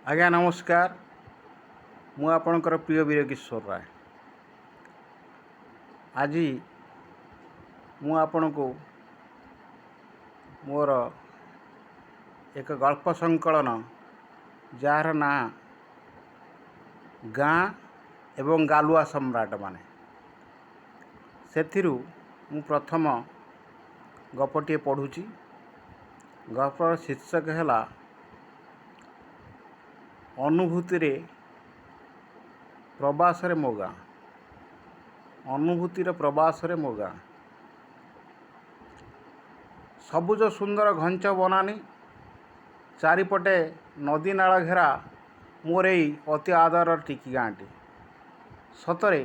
ଆଜ୍ଞା ନମସ୍କାର। ମୁଁ ଆପଣଙ୍କର ପ୍ରିୟ ବୀରକିଶୋର ରାୟ। ଆଜି ମୁଁ ଆପଣଙ୍କୁ ମୋର ଏକ ଗଳ୍ପ ସଂକଳନ, ଯାହାର ନାଁ ଗାଁ ଏବଂ ଗାଲୁଆ ସମ୍ରାଟମାନେ, ସେଥିରୁ ମୁଁ ପ୍ରଥମ ଗପଟିଏ ପଢ଼ୁଛି। ଗପର ଶୀର୍ଷକ ହେଲା ଅନୁଭୂତିରେ ପ୍ରବାସରେ ମୋ ଗାଁ। ଅନୁଭୂତିର ପ୍ରବାସରେ ମୋ ଗାଁ। ସବୁଜ ସୁନ୍ଦର ଘଞ୍ଚ ବନାନୀ, ଚାରିପଟେ ନଦୀ ନାଳ ଘେରା ମୋର ଏଇ ଅତି ଆଦରର ଟିକି ଗାଁଟି ସତରେ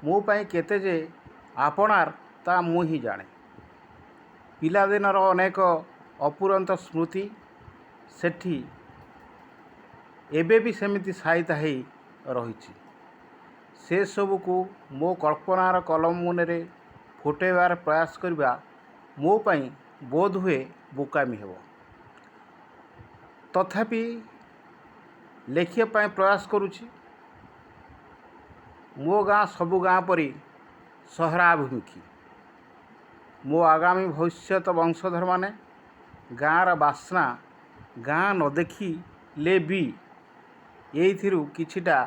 ମୋ ପାଇଁ କେତେ ଯେ ଆପଣାର, ତା ମୁଁ ହିଁ ଜାଣେ। ପିଲାଦିନର ଅନେକ ଅପୁରନ୍ତ ସ୍ମୃତି ସେଠି ଏବେ ବି ସେମିତି ସାଇତା ହେଇ ରହିଛି। ସେସବୁକୁ ମୋ କଳ୍ପନାର କଲମ ମୁନରେ ଫୁଟେଇବାର ପ୍ରୟାସ କରିବା ମୋ ପାଇଁ ବୋଧହୁଏ ବୋକାମି ହେବ। ତଥାପି ଲେଖିବା ପାଇଁ ପ୍ରୟାସ କରୁଛି। ମୋ ଗାଁ ସବୁ ଗାଁ ପରି ସହରାଭିମୁଖୀ। ମୋ ଆଗାମୀ ଭବିଷ୍ୟତ ବଂଶଧରମାନେ ଗାଁର ବାସ୍ନା, ଗାଁ ନ ଦେଖିଲେ ବି ଏଇଥିରୁ କିଛିଟା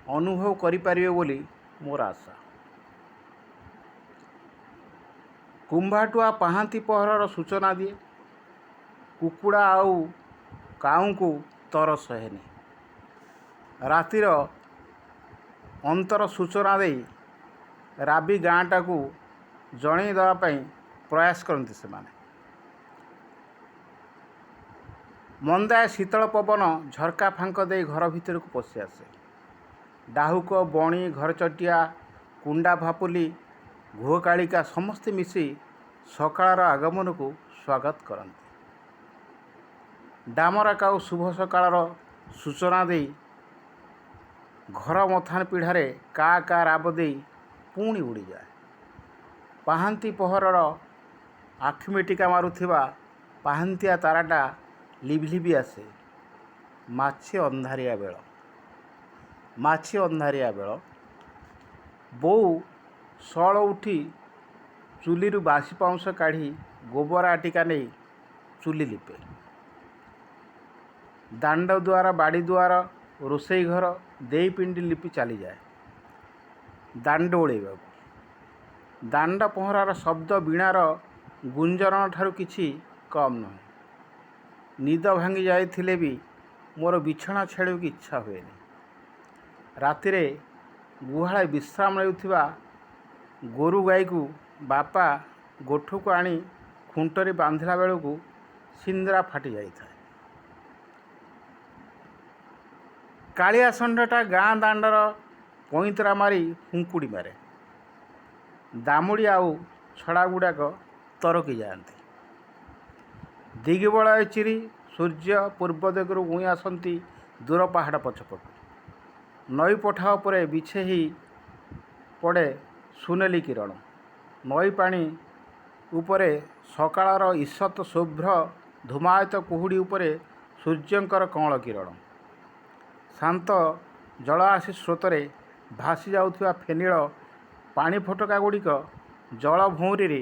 ଅନୁଭବ କରିପାରିବେ ବୋଲି ମୋର ଆଶା। କୁମ୍ଭାଟୁଆ ପାହାନ୍ତି ପହରର ସୂଚନା ଦିଏ। କୁକୁଡ଼ା ଆଉ କାଉଙ୍କୁ ତର ସହେନି। ରାତିର ଅନ୍ତର ସୂଚନା ଦେଇ ରାବି ଗାଁଟାକୁ ଜଣେଇ ଦେବା ପାଇଁ ପ୍ରୟାସ କରନ୍ତି ସେମାନେ। ମନ୍ଦାଏ ଶୀତଳ ପବନ ଝରକା ଫାଙ୍କ ଦେଇ ଘର ଭିତରକୁ ପଶି ଆସେ। ଡାହୁକ, ବଣି, ଘରଚଟିଆ, କୁଣ୍ଡା ଭାପୁଲି, ଘୁଅକାଳିକା ସମସ୍ତେ ମିଶି ସକାଳର ଆଗମନକୁ ସ୍ୱାଗତ କରନ୍ତି। ଡାମରା କାଉ ଶୁଭ ସକାଳର ସୂଚନା ଦେଇ ଘର ମଥାନ ପିଢ଼ାରେ କା କା ରାବ ଦେଇ ପୁଣି ଉଡ଼ିଯାଏ। ପାହାନ୍ତି ପହରର ଆଖିମିଟିକା ମାରୁଥିବା ପାହାନ୍ତିଆ ତାରାଟା ଲିଭି ଲିଭି ଆସେ। ମାଛି ଅନ୍ଧାରିଆ ବେଳ, ମାଛି ଅନ୍ଧାରିଆ ବେଳ। ବୋଉ ସଅଳ ଉଠି ଚୁଲିରୁ ବାସି ପାଉଁଶ କାଢ଼ି ଗୋବର ଆଟିକା ନେଇ ଚୁଲି ଲିପେ। ଦାଣ୍ଡ ଦୁଆର, ବାଡ଼ି ଦୁଆର, ରୋଷେଇ ଘର ଦେଇ ପିଣ୍ଡି ଲିପି ଚାଲିଯାଏ ଦାଣ୍ଡ ଓଳେଇବାକୁ। ଦାଣ୍ଡ ପହଁରାର ଶବ୍ଦ ବୀଣାର ଗୁଞ୍ଜରଣ ଠାରୁ କିଛି କମ୍ ନୁହେଁ। ନିଦ ଭାଙ୍ଗି ଯାଇଥିଲେ ବି ମୋର ବିଛଣା ଛାଡ଼ିବାକୁ ଇଚ୍ଛା ହୁଏନି। ରାତିରେ ଗୁହାଳେ ବିଶ୍ରାମ ନେଉଥିବା ଗୋରୁ ଗାଈକୁ ବାପା ଗୋଠକୁ ଆଣି ଖୁଣ୍ଟରେ ବାନ୍ଧିଲା ବେଳକୁ ସିନ୍ଦରା ଫାଟି ଯାଇଥାଏ। କାଳିଆ ଷଣ୍ଢଟା ଗାଁ ଦାଣ୍ଡର ପଇଁତରା ମାରି ହୁଙ୍କୁଡ଼ି ମାରେ। ଦାମୁଡ଼ି ଆଉ ଛଡ଼ାଗୁଡ଼ାକ ତରକି ଯାଆନ୍ତି। ଦିଗବଳୟ ଚିରି ସୂର୍ଯ୍ୟ ପୂର୍ବ ଦିଗରୁ ଉଇଁ ଆସନ୍ତି ଦୂର ପାହାଡ଼ ପଛପଟୁ। ନଈ ପଠା ଉପରେ ବିଛେଇ ହେଇ ପଡ଼େ ସୁନେଲି କିରଣ। ନଈ ପାଣି ଉପରେ ସକାଳର ଈଷତ୍ ଶୁଭ୍ର ଧୂମାୟିତ କୁହୁଡ଼ି ଉପରେ ସୂର୍ଯ୍ୟଙ୍କର କଅଁଳ କିରଣ। ଶାନ୍ତ ଜଳରାଶି ସ୍ରୋତରେ ଭାସି ଯାଉଥିବା ଫେନିଳ ପାଣି ଫୋଟକା ଗୁଡ଼ିକ ଜଳ ଭଉଁରୀରେ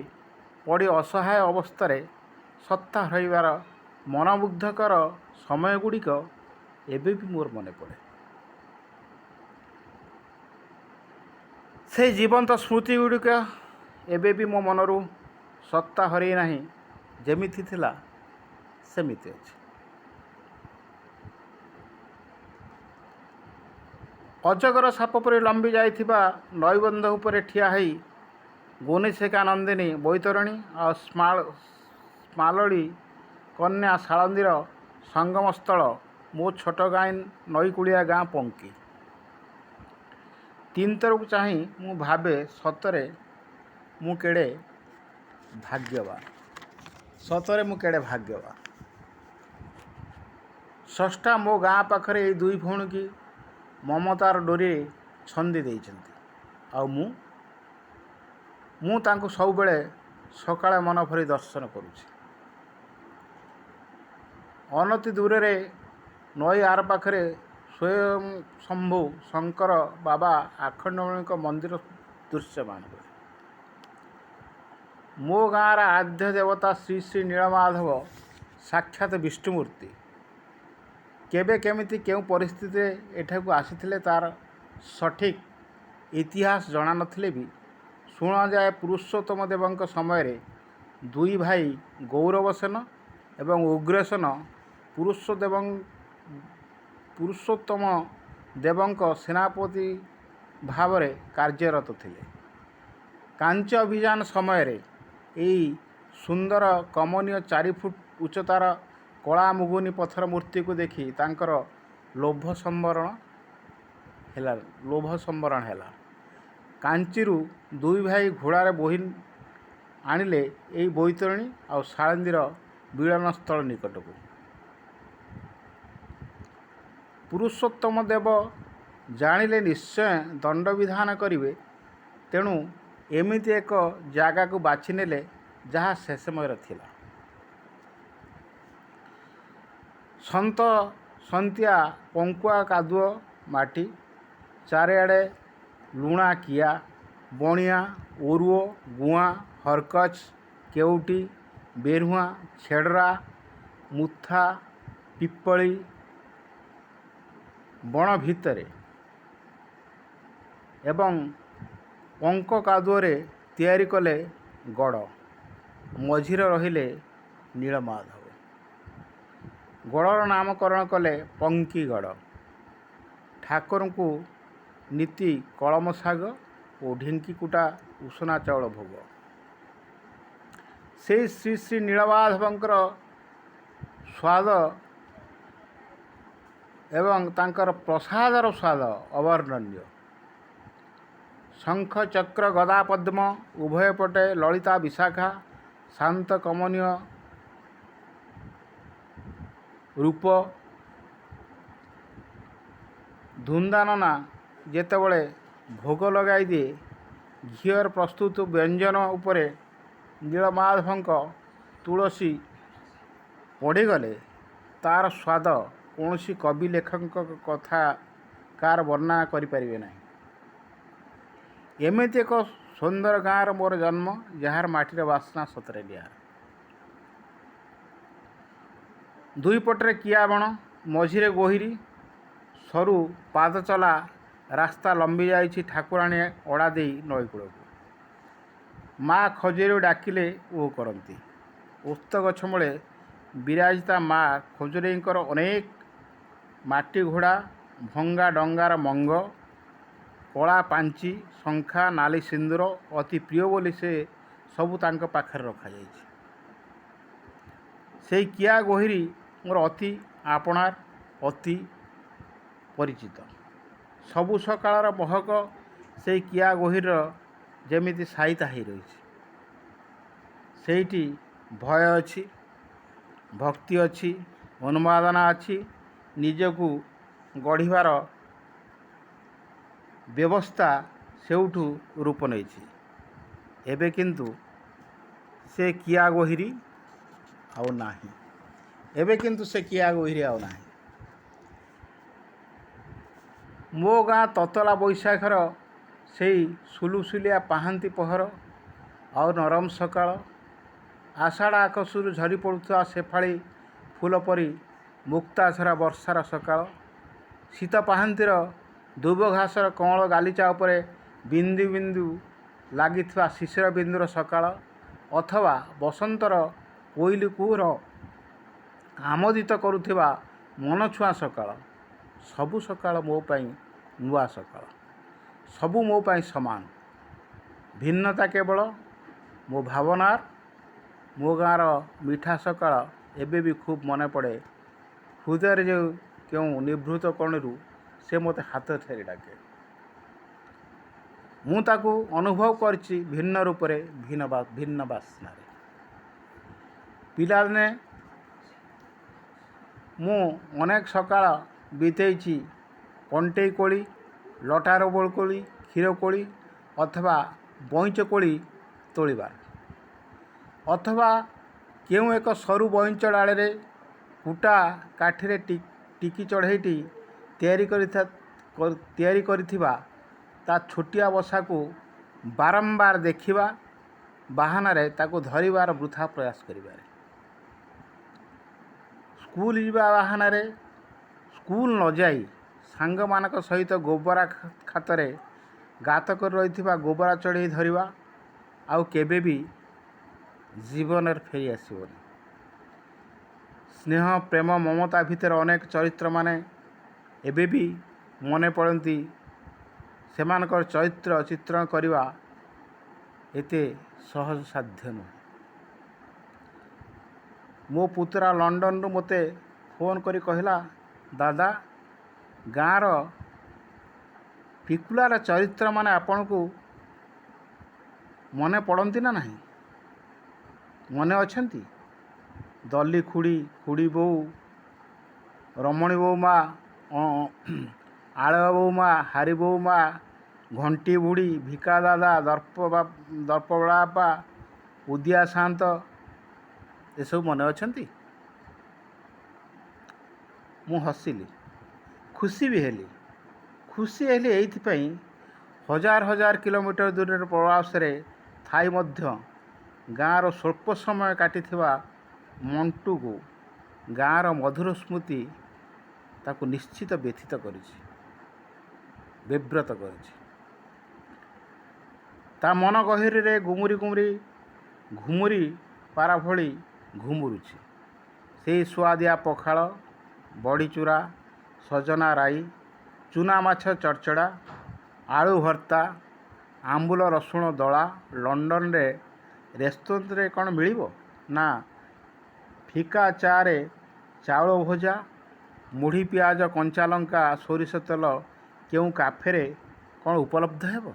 ପଡ଼ି ଅସହାୟ ଅବସ୍ଥାରେ ସତ୍ତା ହରାଇବାର ମନମୁଗ୍ଧକର ସମୟଗୁଡ଼ିକ ଏବେ ବି ମୋର ମନେ ପଡ଼େ। ସେଇ ଜୀବନ୍ତ ସ୍ମୃତି ଗୁଡ଼ିକ ଏବେ ବି ମୋ ମନରୁ ସତ୍ତା ହରେଇ ନାହିଁ। ଯେମିତି ଥିଲା ସେମିତି ଅଛି। ଅଜଗର ସାପ ପରି ଲମ୍ବି ଯାଇଥିବା ନଈବନ୍ଧ ଉପରେ ଠିଆ ହେଇ ଗୁନିସିକା ନନ୍ଦିନୀ ବୈତରଣୀ ଆଉ ସ୍ମାଲଳି କନ୍ୟା ସାଳନ୍ଦୀର ସଙ୍ଗମ ସ୍ଥଳ ମୋ ଛୋଟ ଗାଁ, ନଈକୂଳିଆ ଗାଁ ପଙ୍କି। ତିନିତରକୁ ଚାହିଁ ମୁଁ ଭାବେ, ସତରେ ମୁଁ କେଡ଼େ ଭାଗ୍ୟବାନ, ସତରେ ମୁଁ କେଡ଼େ ଭାଗ୍ୟବାନ। ସ୍ରଷ୍ଟା ମୋ ଗାଁ ପାଖରେ ଏଇ ଦୁଇ ଭଉଣୀକି ମମତାର ଡୋରିରେ ଛନ୍ଦି ଦେଇଛନ୍ତି। ଆଉ ମୁଁ ତାଙ୍କୁ ସବୁବେଳେ ସକାଳେ ମନ ଭରି ଦର୍ଶନ କରୁଛି। ଅନତି ଦୂରରେ ନଈ ଆର ପାଖରେ ସ୍ୱୟଂ ଶମ୍ଭୁ ଶଙ୍କର ବାବା ଆଖଣ୍ଡଳମଣିଙ୍କ ମନ୍ଦିର ଦୃଶ୍ୟମାନ ହୁଏ। ମୋ ଗାଁର ଆରାଧ୍ୟ ଦେବତା ଶ୍ରୀ ଶ୍ରୀ ନୀଳମାଧବ ସାକ୍ଷାତ ବିଷ୍ଣୁମୂର୍ତ୍ତି। କେବେ କେମିତି କେଉଁ ପରିସ୍ଥିତିରେ ଏଠାକୁ ଆସିଥିଲେ, ତା'ର ସଠିକ୍ ଇତିହାସ ଜଣା ନଥିଲେ ବି ଶୁଣାଯାଏ, ପୁରୁଷୋତ୍ତମ ଦେବଙ୍କ ସମୟରେ ଦୁଇ ଭାଇ ଗୌରବ ସେନ ଏବଂ ଉଗ୍ରସେନ ପୁରୁଷୋତ୍ତମ ଦେବଙ୍କ ସେନାପତି ଭାବରେ କାର୍ଯ୍ୟରତ ଥିଲେ। କାଞ୍ଚି ଅଭିଯାନ ସମୟରେ ଏଇ ସୁନ୍ଦର କମନୀୟ 4 ଫୁଟ ଉଚ୍ଚତାର କଳା ମୁଗୁନି ପଥର ମୂର୍ତ୍ତିକୁ ଦେଖି ତାଙ୍କର ଲୋଭ ସମ୍ବରଣ ହେଲା। କାଞ୍ଚିରୁ ଦୁଇ ଭାଇ ଘୋଡ଼ାରେ ବୋହି ଆଣିଲେ ଏଇ ବୈତରଣୀ ଆଉ ସାଳନ୍ଦୀର ମିଳନସ୍ଥଳ ନିକଟକୁ। ପୁରୁଷୋତ୍ତମ ଦେବ ଜାଣିଲେ ନିଶ୍ଚୟ ଦଣ୍ଡବିଧାନ କରିବେ। ତେଣୁ ଏମିତି ଏକ ଜାଗାକୁ ବାଛିନେଲେ, ଯାହା ସେ ସମୟରେ ଥିଲା ସନ୍ତ ସନ୍ତିଆ ପଙ୍କୁଆ କାଦୁଅ ମାଟି, ଚାରିଆଡ଼େ ଲୁଣା କିଆ, ବଣିଆ, ଓରୁଅ, ଗୁଆଁ, ହରକଚ, କେଉଟି, ବେରୁହାଁ, ଛେଡ଼ରା, ମୁଥା, ପିପ୍ପଳି ବଣ ଭିତରେ ଏବଂ ପଙ୍କ କାଦୁଅରେ ତିଆରି କଲେ ଗଡ଼। ମଝିରେ ରହିଲେ ନୀଳମାଧବ। ଗଡ଼ର ନାମକରଣ କଲେ ପଙ୍କିଗଡ଼। ଠାକୁରଙ୍କୁ ନିତି କଳମ ଶାଗ ଓ ଢିଙ୍କିକୁଟା ଉଷୁନା ଚାଉଳ ଭୋଗ। ସେଇ ଶ୍ରୀ ଶ୍ରୀ ନୀଳମାଧବଙ୍କର ସ୍ୱାଦ ଏବଂ ତାଙ୍କର ପ୍ରସାଦର ସ୍ୱାଦ ଅବର୍ଣ୍ଣନୀୟ। ଶଙ୍ଖ, ଚକ୍ର, ଗଦା, ପଦ୍ମ, ଉଭୟ ପଟେ ଲଳିତା ବିଶାଖା, ଶାନ୍ତ କମନୀୟ ରୂପ। ଧୁନ୍ଦାନନା ଯେତେବେଳେ ଭୋଗ ଲଗାଇ ଦିଏ, ଘିଅରେ ପ୍ରସ୍ତୁତ ବ୍ୟଞ୍ଜନ ଉପରେ ନୀଳମାଧବଙ୍କ ତୁଳସୀ ପଡ଼ିଗଲେ ତା'ର ସ୍ୱାଦ କୌଣସି କବି, ଲେଖକ, କଥାକାର ବର୍ଣ୍ଣନା କରିପାରିବେ ନାହିଁ। ଏମିତି ଏକ ସୁନ୍ଦର ଗାଁରେ ମୋର ଜନ୍ମ, ଯାହାର ମାଟିର ବାସ୍ନା ସତରେ ନିଆରା। ଦୁଇ ପଟରେ କିଆ ବଣ, ମଝିରେ ଗୋହିରୀ। ସରୁ ପାଦଚଲା ରାସ୍ତା ଲମ୍ବି ଯାଇଛି ଠାକୁରାଣୀ ଅଡ଼ା ଦେଇ ନଈକୂଳକୁ। ମା ଖଜୁରେଇ ଡାକିଲେ ଓ କରନ୍ତି। ଓସ୍ତ ଗଛ ମୂଳେ ବିରାଜିତା ମା ଖଜୁରେଇଙ୍କର ଅନେକ ମାଟି ଘୋଡ଼ା, ଭଙ୍ଗା ଡଙ୍ଗାର ମଙ୍ଗ, କଳା ପାଞ୍ଚି, ଶଙ୍ଖା, ନାଲି ସିନ୍ଦୁର ଅତି ପ୍ରିୟ ବୋଲି ସେ ସବୁ ତାଙ୍କ ପାଖରେ ରଖାଯାଇଛି। ସେଇ କିଆ ଗୋହିରୀ ମୋର ଅତି ଆପଣାର, ଅତି ପରିଚିତ। ସବୁ ସକାଳର ମହକ ସେଇ କିଆ ଗୋହିରୀର ଯେମିତି ସାଇତା ହେଇ ରହିଛି। ସେଇଠି ଭୟ ଅଛି, ଭକ୍ତି ଅଛି, ଉନ୍ମାଦନା ଅଛି। ନିଜକୁ ଗଢ଼ିବାର ବ୍ୟବସ୍ଥା ସେଇଠୁ ରୂପ ନେଇଛି। ଏବେ କିନ୍ତୁ ସେ କିଆ ଗୋହିରୀ ଆଉ ନାହିଁ। ଏବେ କିନ୍ତୁ ସେ କିଆ ଗୋହିରୀ ଆଉ ନାହିଁ। ମୋ ଗାଁ ତତଲା ବୈଶାଖର ସେଇ ସୁଲୁସୁଲିଆ ପାହାନ୍ତି ପହର ଆଉ ନରମ ସକାଳ, ଆଷାଢ଼ ଆକାଶରୁ ଝରି ପଡ଼ୁଥିବା ଶେଫାଳି ଫୁଲ ପରି ମୁକ୍ତାଝରା ବର୍ଷାର ସକାଳ, ଶୀତ ପାହାନ୍ତିର ଦୁବଘାସର କଅଁଳ ଗାଲିଚା ଉପରେ ବିନ୍ଦୁ ବିନ୍ଦୁ ଲାଗିଥିବା ଶିଶିର ବିନ୍ଦୁର ସକାଳ ଅଥବା ବସନ୍ତର କୋଇଲି କୁହୁର ଆମୋଦିତ କରୁଥିବା ମନଛୁଆଁ ସକାଳ, ସବୁ ସକାଳ ମୋ ପାଇଁ ନୂଆ ସକାଳ। ସବୁ ମୋ ପାଇଁ ସମାନ। ଭିନ୍ନତା କେବଳ ମୋ ଭାବନାର। ମୋ ଗାଁର ମିଠା ସକାଳ ଏବେ ବି ଖୁବ୍ ମନେ ପଡ଼େ। ହୃଦୟରେ ଯେଉଁ କେଉଁ ନିଭୃତ କୋଣରୁ ସେ ମୋତେ ହାତ ଠେଲି ଡାକେ। ମୁଁ ତାକୁ ଅନୁଭବ କରିଛି ଭିନ୍ନ ରୂପରେ, ଭିନ୍ନ ବାସ୍ନାରେ। ପିଲାଦିନେ ମୁଁ ଅନେକ ସକାଳ ବିତେଇଛି କଣ୍ଟେଇ କୋଳି, ଲଟା ରବର କୋଳି, କ୍ଷୀର କୋଳି ଅଥବା ବଇଁଚ କୋଳି ତୋଳିବାର, ଅଥବା କେଉଁ ଏକ ସରୁ ବଇଁଚ ଡାଳରେ କୁଟା କାଠିରେ ଟିକି ଚଢ଼େଇଟି ତିଆରି କରିଥିବା ତା ଛୋଟିଆ ବସାକୁ ବାରମ୍ବାର ଦେଖିବା ବାହାନାରେ ତାକୁ ଧରିବାର ବୃଥା ପ୍ରୟାସ କରିବାରେ, ସ୍କୁଲ ଯିବା ବାହାନାରେ ସ୍କୁଲ ନଯାଇ ସାଙ୍ଗମାନଙ୍କ ସହିତ ଗୋବରା ଖାତରେ ଗାତ କରି ରହିଥିବା ଗୋବରା ଚଢ଼େଇ ଧରିବା ଆଉ କେବେ ବି ଜୀବନରେ ଫେରି ଆସିବନି। ସ୍ନେହ, ପ୍ରେମ, ମମତା ଭିତରେ ଅନେକ ଚରିତ୍ରମାନେ ଏବେ ବି ମନେ ପଡ଼ନ୍ତି। ସେମାନଙ୍କର ଚରିତ୍ର ଚିତ୍ରଣ କରିବା ଏତେ ସହଜ ସାଧ୍ୟ ନୁହେଁ। ମୋ ପୁତୁରା ଲଣ୍ଡନରୁ ମୋତେ ଫୋନ୍ କରି କହିଲା, ଦାଦା, ଗାଁର ପିକୁଲାର ଚରିତ୍ରମାନେ ଆପଣଙ୍କୁ ମନେ ପଡ଼ନ୍ତି ନା ନାହିଁ? ମନେ ଅଛନ୍ତି? ଦଲି ଖୁଡ଼ି, ଖୁଡ଼ି ବୋଉ, ରମଣୀ ବୋଉ ମା, ଆଳୁଆ ବୋଉ ମା, ହାରି ବୋଉ ମା, ଘଣ୍ଟି ବୁଢ଼ୀ, ଭିକା ଦାଦା, ଦର୍ପ ବଡ଼ବାପା, ଉଦିଆ ସାଆନ୍ତ, ଏସବୁ ମନେ ଅଛନ୍ତି? ମୁଁ ହସିଲି, ଖୁସି ବି ହେଲି। ଖୁସି ହେଲି ଏଇଥିପାଇଁ, ହଜାର ହଜାର କିଲୋମିଟର ଦୂରରେ ପ୍ରବାସରେ ଥାଇ ମଧ୍ୟ ଗାଁର ସ୍ୱଳ୍ପ ସମୟ କାଟିଥିବା ମଣ୍ଟୁକୁ ଗାଁର ମଧୁର ସ୍ମୃତି ତାକୁ ନିଶ୍ଚିତ ବ୍ୟଥିତ କରିଛି, ବିବ୍ରତ କରିଛି। ତା ମନ ଗହୀରରେ ଗୁମୁରି ଗୁମୁରି ଘୁମୁରି ପାରା ଭଳି ଘୁମୁରୁଛି। ସେଇ ସୁଆଦିଆ ପଖାଳ, ବଡ଼ିଚୁରା, ସଜନା ରାଇ, ଚୁନା ମାଛ ଚଡ଼ଚଡ଼ା, ଆଳୁ ଭର୍ତ୍ତା, ଆମ୍ବୁଲ ରସୁଣ ଦଳା ଲଣ୍ଡନରେ ରେସ୍ତୋରାଁରେ କ'ଣ ମିଳିବ ନା? ଫିକା ଚାରେ ଚାଉଳ ଭଜା, ମୁଢ଼ି ପିଆଜ କଞ୍ଚା ଲଙ୍କା ସୋରିଷ ତେଲ କେଉଁ କାଫେରେ କ'ଣ ଉପଲବ୍ଧ ହେବ?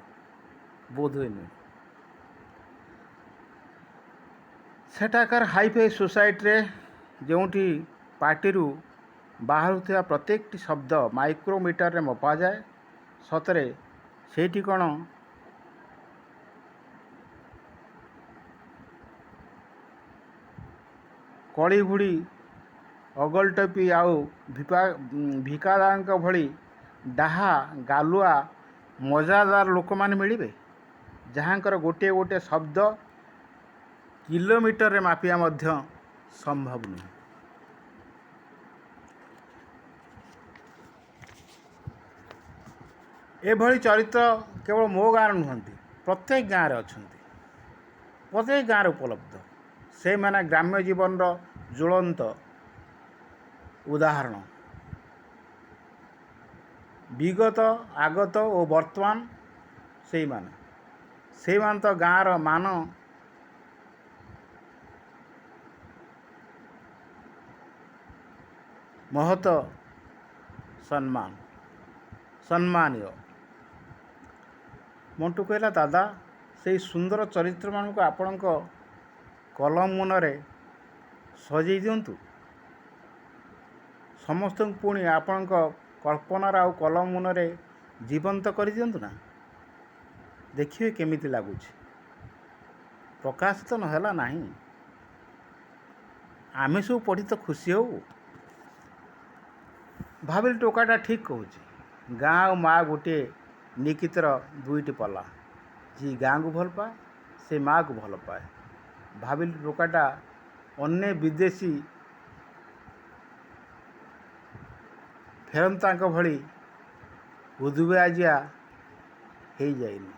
ବୋଧହୁଏ ନୁହେଁ। ସେଠାକାର ହାଇଫାଇ ସୋସାଇଟିରେ ଯେଉଁଠି ପାଟିରୁ ବାହାରୁଥିବା ପ୍ରତ୍ୟେକଟି ଶବ୍ଦ ମାଇକ୍ରୋମିଟରରେ ମପାଯାଏ, ସତରେ ସେଇଠି କ'ଣ କଳିବୁଢ଼ୀ, ଅଗଲଟୋପି ଆଉ ଭିକାଦାଙ୍କ ଭଳି ଡାହା ଗାଲୁଆ ମଜାଦାର ଲୋକମାନେ ମିଳିବେ, ଯାହାଙ୍କର ଗୋଟିଏ ଗୋଟିଏ ଶବ୍ଦ କିଲୋମିଟରରେ ମାପିବା ମଧ୍ୟ ସମ୍ଭବ ନୁହେଁ? ଏଭଳି ଚରିତ୍ର କେବଳ ମୋ ଗାଁରେ ନୁହନ୍ତି, ପ୍ରତ୍ୟେକ ଗାଁରେ ଅଛନ୍ତି, ପ୍ରତ୍ୟେକ ଗାଁରେ ଉପଲବ୍ଧ। ସେମାନେ ଗ୍ରାମ୍ୟ ଜୀବନର ଜ୍ୱଳନ୍ତ ଉଦାହରଣ। ବିଗତ, ଆଗତ ଓ ବର୍ତ୍ତମାନ ସେଇମାନେ। ସେଇମାନେ ତ ଗାଁର ମାନ ମହତ ସମ୍ମାନ, ସମ୍ମାନୀୟ। ମଣ୍ଟୁ କହିଲା, ଦାଦା, ସେଇ ସୁନ୍ଦର ଚରିତ୍ରମାନଙ୍କୁ ଆପଣଙ୍କ କଲମ ମୁନରେ ସଜେଇ ଦିଅନ୍ତୁ। ସମସ୍ତଙ୍କୁ ପୁଣି ଆପଣଙ୍କ କଳ୍ପନାର ଆଉ କଲମ ମୁନରେ ଜୀବନ୍ତ କରିଦିଅନ୍ତୁ ନା, ଦେଖିବେ କେମିତି ଲାଗୁଛି। ପ୍ରକାଶ ତ ନହେଲା ନାହିଁ, ଆମେ ସବୁ ପଢ଼ି ତ ଖୁସି ହେବୁ। ଭାବିଲି ଟୋକାଟା ଠିକ୍ କହୁଛି। ଗାଁ ଆଉ ମା ଗୋଟିଏ ନିକିତର ଦୁଇଟି ପଲା। ଯିଏ ଗାଁକୁ ଭଲ ପାଏ ସେ ମାଆକୁ ଭଲ ପାଏ। ଭାବିଲି ଟୋକାଟା ଅନ୍ୟ ବିଦେଶୀ ଫେରନ୍ତାଙ୍କ ଭଳି ଉଦୁବାଜିଆ ହେଇଯାଇନି,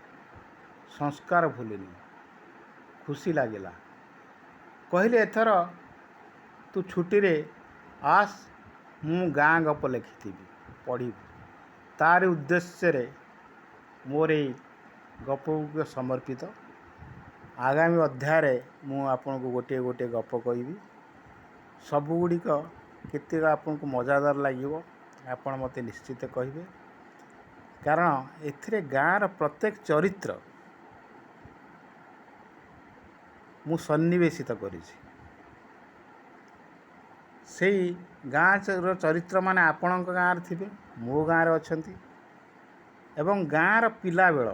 ସଂସ୍କାର ଭୁଲିନି। ଖୁସି ଲାଗିଲା। କହିଲେ, ଏଥର ତୁ ଛୁଟିରେ ଆସ, ମୁଁ ଗାଁ ଗପ ଲେଖିଥିବି, ପଢ଼ିବୁ। ତାରି ଉଦ୍ଦେଶ୍ୟରେ ମୋର ଏଇ ଗପଗୁଡ଼ିକ ସମର୍ପିତ। ଆଗାମୀ ଅଧ୍ୟାୟରେ ମୁଁ ଆପଣଙ୍କୁ ଗୋଟିଏ ଗୋଟିଏ ଗପ କହିବି। ସବୁଗୁଡ଼ିକ କେତେକ ଆପଣଙ୍କୁ ମଜାଦାର ଲାଗିବ, ଆପଣ ମୋତେ ନିଶ୍ଚିତ କହିବେ। କାରଣ ଏଥିରେ ଗାଁର ପ୍ରତ୍ୟେକ ଚରିତ୍ର ମୁଁ ସନ୍ନିବେଶିତ କରିଛି। ସେଇ ଗାଁର ଚରିତ୍ରମାନେ ଆପଣଙ୍କ ଗାଁରେ ଥିବେ, ମୋ ଗାଁରେ ଅଛନ୍ତି। ଏବଂ ଗାଁର ପିଲାବେଳ,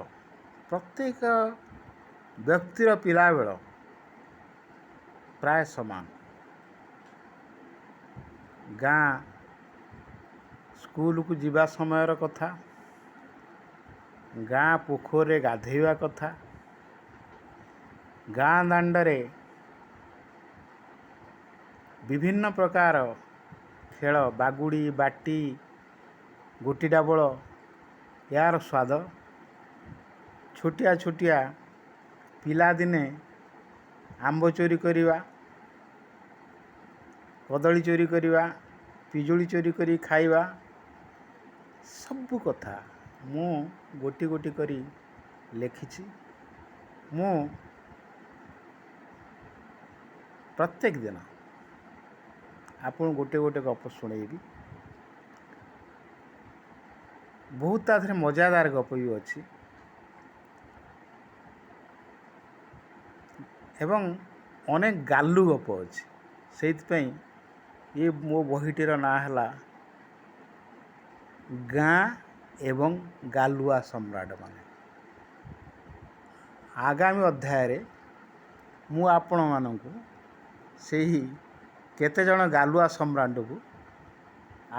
ପ୍ରତ୍ୟେକ ବ୍ୟକ୍ତିର ପିଲାବେଳ ପ୍ରାୟ ସମାନ। ଗାଁ ସ୍କୁଲକୁ ଯିବା ସମୟର କଥା, ଗାଁ ପୋଖରୀରେ ଗାଧୋଇବା କଥା, ଗାଁ ଦାଣ୍ଡରେ ବିଭିନ୍ନ ପ୍ରକାର ଖେଳ, ବାଗୁଡ଼ି, ବାଟି, ଗୋଟି ଡାବଳ, ଏହାର ସ୍ୱାଦ, ଛୋଟିଆ ଛୋଟିଆ ପିଲାଦିନେ ଆମ୍ବ ଚୋରି କରିବା, କଦଳୀ ଚୋରି କରିବା, ପିଜୁଳି ଚୋରି କରି ଖାଇବା, ସବୁ କଥା ମୁଁ ଗୋଟି ଗୋଟି କରି ଲେଖିଛି। ମୁଁ ପ୍ରତ୍ୟେକ ଦିନ ଆପଣଙ୍କୁ ଗୋଟେ ଗୋଟେ ଗପ ଶୁଣେଇବି। ବହୁତ ତା ଦେହରେ ମଜାଦାର ଗପ ବି ଅଛି ଏବଂ ଅନେକ ଗାଲୁ ଗପ ଅଛି। ସେଇଥିପାଇଁ ଏ ମୋ ବହିଟିର ନାଁ ହେଲା ଗାଁ ଏବଂ ଗାଲୁଆ ସମ୍ରାଟମାନେ। ଆଗାମୀ ଅଧ୍ୟାୟରେ ମୁଁ ଆପଣମାନଙ୍କୁ ସେହି କେତେଜଣ ଗାଲୁଆ ସମ୍ରାଟଙ୍କୁ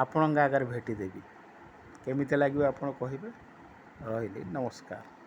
ଆପଣଙ୍କ ଆଗରେ ଭେଟି ଦେବି। କେମିତି ଲାଗିବ ଆପଣ କହିବେ। ରହିଲି, ନମସ୍କାର।